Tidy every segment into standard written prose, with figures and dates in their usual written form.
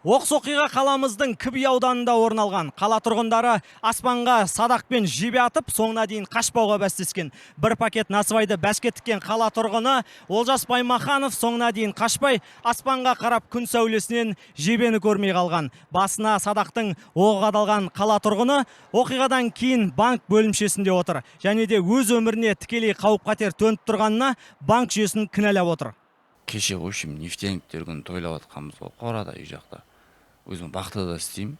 Оқыс оқиға қаламыздың Кби ауданында орын алған. Қала тұрғындары аспанға садақпен жебе атып, соңына дейін қашпауға бәстескен. Бір пакет насыбайды бәске тіккен қала тұрғыны Олжас Баймаханов соңына дейін қашпай, аспанға қарап күн сәулесінен жебені көрмей қалған. Басына садақтың оғы қадалған қала тұрғыны оқиғадан кейін банк бөлімшесінде отыр. Және де өз өміріне тікелей қауіп-қатер төніп тұрғанына банк жүйесін кінәлап отыр. Кеше, в общем, нефтяниктер күнін тойлап жатқанбыз ғой қорада, үй жақта. Өзім вахтада істеймін.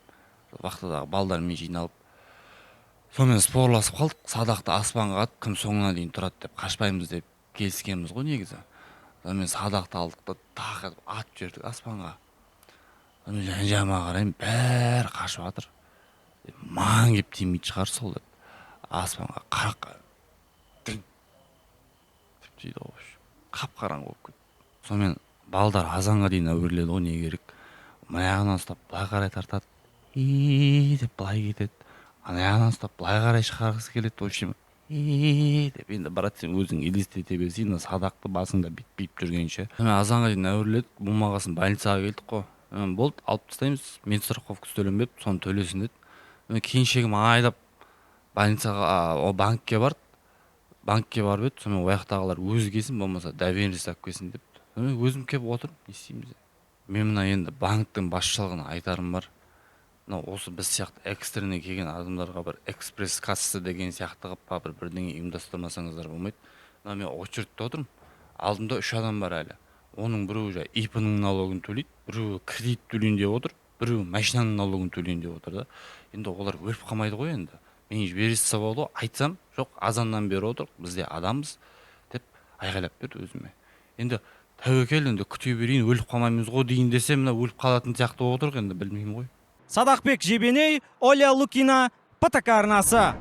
Вахтадағы балдармен жиналып, сонымен спорласып қалдық. Садақты аспанға атып, кім соңына дейін тұрады деп, қашпаймыз деп келіскенбіз ғой негізі. Сонымен садақты алдық та, тақ етіп атып жібердік аспанға. Сонымен жан жағыма қараймын, бәрі қашып жатыр. Маған келіп тимейтін шығар сол деп, аспанға қарақ дың деп тиді ғой. В общем, қап қараңғы болып кетті. Сонымен балдар азанға дейін әуреледі ғой. Не керек, мына жағынан ұстап былай қарай тартады, и деп былай кетеді, ана жағынан ұстап былай қарай шығарғысы келеді. В общем, и деп енді, брат, сен өзің елестете берсей, мына садақты басыңда бүйтіп бүйтіп жүргенше. Сонымен азанға дейін әуреледік. Болмағасын больницаға келдік қой. Сонымен болды, алып тастаймыз, медстраховкасы төленбепті, соны төлесін деді. Сонымен келіншегім айдап больницаға, о, банкке барды. Банкке барып еді, сонымен ол жақтағылар өзі келсін, болмаса доверенность алып келсін деп. Сонымен өзім келіп отырмын, не істейміз. Мен мына енді банктің басшылығына айтарым бар: мынау осы біз сияқты экстренный келген адамдарға бір экспресс касса деген сияқты қылып па, бір бірдеңе ұйымдастырмасаңыздар болмайды. Мына мен очередьте отырмын, алдымда үш адам бар әлі. Оның біреуі жаңағы ИП ның налогын төлейді, біреуі кредит төлейін деп отыр, біреуі машинаның налогын төлейін деп отыр да. Енді олар өліп қалмайды ғой енді, мені жібере салса болады ғой. Айтсам, жоқ, азаннан бері отырық, біз де адамбыз деп айғайлап берді өзіме. Енді тәуекел, енді күте берейін, өліп қалмаймыз ғой дейін десем, мына өліп қалатын сияқты болып отырық енді, білмеймін ғой. Садақбек Жебеней, Оля Лукина, ПТК арнасы.